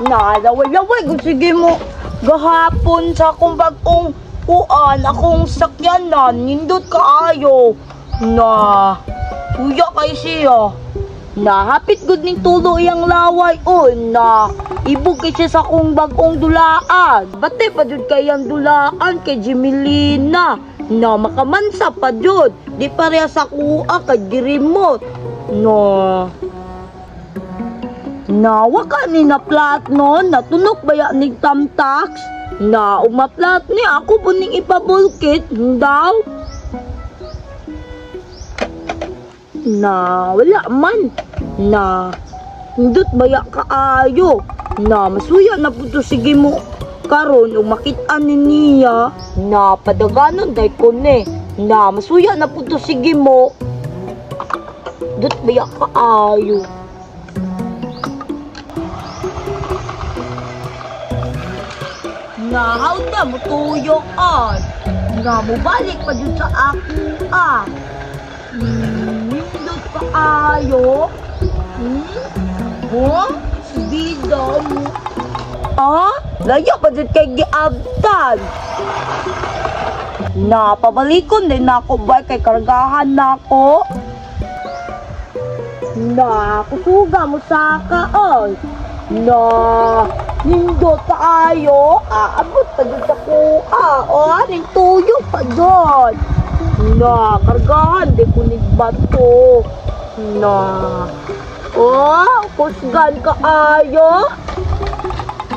Nalaway-laway kung sige mo gahapon sa akong bagong kuan, akong sakyanan, nindot kaayo. Na, kuya kay siya. Na, hapit gud ning tulo iyang laway o na. Ibog kay siya sa akong bagong dulaan. Bate pa jud kay ang dulaan kay Jimilina. Na makamansa pa jud. Di pareha sa kuha kay girimot. Na. Nawa ka ni na plat no, natunok baya ni tamtax? Na umaplat ni ako buning ipabulkit daw. Na wala man. Na hindot baya kaayo. Na masuya na puto sige mo karon ug makit-an ni niya na padaganon day ko ni. Na masuya na puto sige mo. Dut baya kaayo. Na hawda mo tuyok ay. Na mobalik pa jud sa ako ah. Nindot kaayo. Hmm? Huh? Bida mo. Ah? Layo pa jud kay giabtan. Na pabalikon din nako bay kay kargahan nako. Na kusuga mo saka oy. Na nindot kaayo, aabot pa jud sa kuha. O aning tuyo pa jud. Na kargahan di ko ni bato. Na. Oh, kusgan kaayo.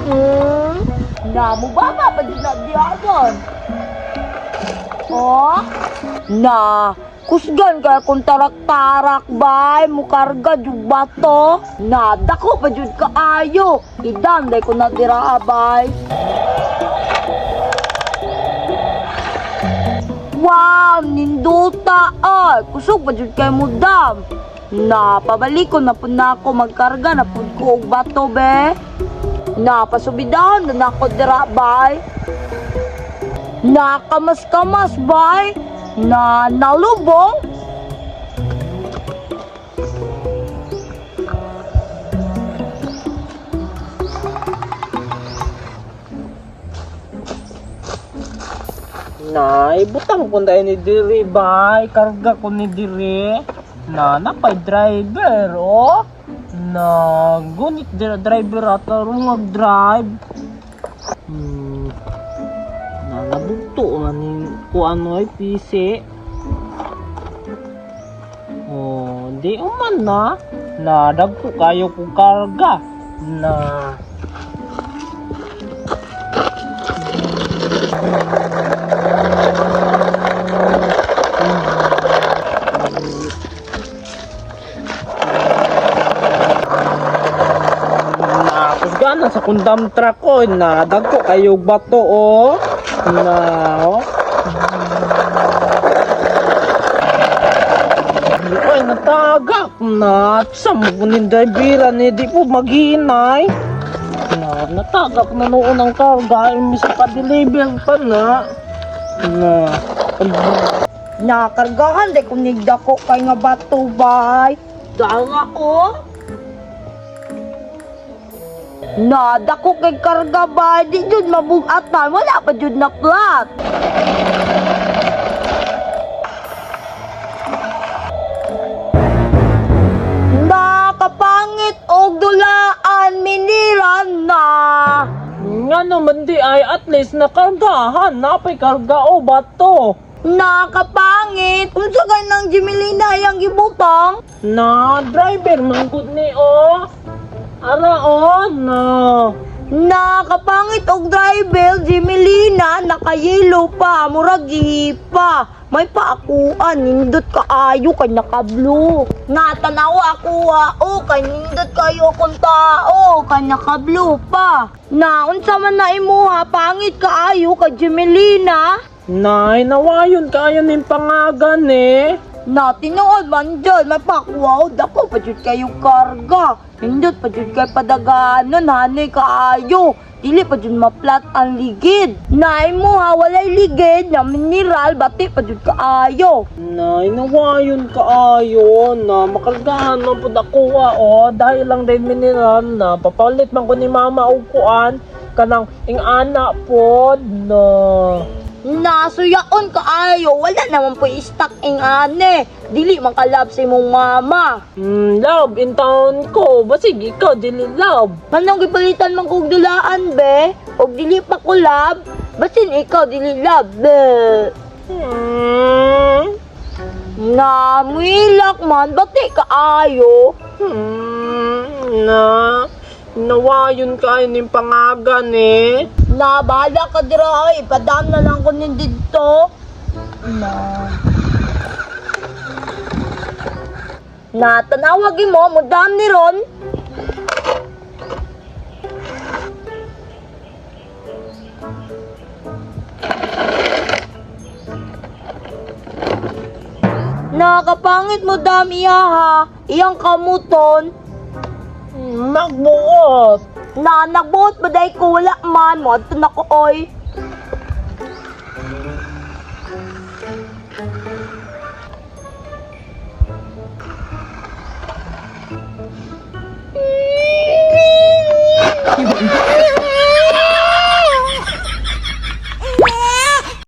Hmm. Na mubaba pa jud na diha. Oh? Na, kusgan kay kung tarak-tarak bay, mukarga jud bato. Na, dako pa jud kaayo. Idam day ko na dira bay. Wow, ninduta ay. Kusog pa jud kay mo dam. Na, pabalik ko na pud na ako magkarga na pud ko og bato be. Na, pasubidahan na nako dira bay. Nakamas-kamas bay. Na nalubong. Nay, butang ko ni diri bay, karga ko ni diri. Na napay driver oh. Na gunit dira driver ata rungag drive. Na nabugto man ni kuan mo ay PC. Oh, di uman na. Na dagko kayo kong karga. Na. Nakusgana sa kundam truck ko, na dagko kayo bato oh. Na oh. Ay, natagak na. Sa mo ni driver ni di po maghinay. Na natagak na noon ang karga, imbis pa-deliver pa na. Na. Nakargahan day ko nigdako kay nga bato bay. Dahil nga oh. Na dako kay karga bay, di jud mabugatan, wala pa jud na plat. Nakapangit og dulaan miniran na. Nga naman di ay at least nakargahan, napay karga o bato. Nakapangit. Unsa kay nang Jimilina yang gibutang? Na driver mangkot ni oh. Ara oh na. Nakapangit og driver Jimilina nakayelo pa, murag gihipa. May paakuan, nindot kaayo kay naka-blue. Natanaw ako o kay nindot kayo akong tao kay naka-blue pa. Na unsa man na imuha pangit kaayo kay Jimilina. Nay, nawayon kayo ning pangagan eh. Na tinuod man dyan, mapakwaw, dako pa jud kayo karga. Hindot pa jud kay padaganon, hanay kaayo. Dili pa jud maplat ang ligid. Naay mo ha, walay ligid, na mineral, bati pa jud kaayo. Nay, nawayon kaayo na makargahan man pud ako ah, oh, dahil lang din mineral na papalit man ko ni mama og kuan kanang ing-ana pod na. Nasuyaon kaayo, wala naman po stock ing ane. Dili man kalab sa imong mama. Love in town ko, basig ikaw dili love. Manong gipalitan man kog dulaan be, og dili pa ko lab, basin ikaw dili lab be. Na muilak man, bati kaayo. Na nawayon kaayo ning pangagan eh. Na bahala ka dira ay, ipadam na lang ko nin didto. Na. Na tanawag mo, mudam ni Ron. Nakapangit mo dam iya ha, iyang kamuton. Magbuot. Na nagbuot ba dahil ko wala man mo adto na ko oy.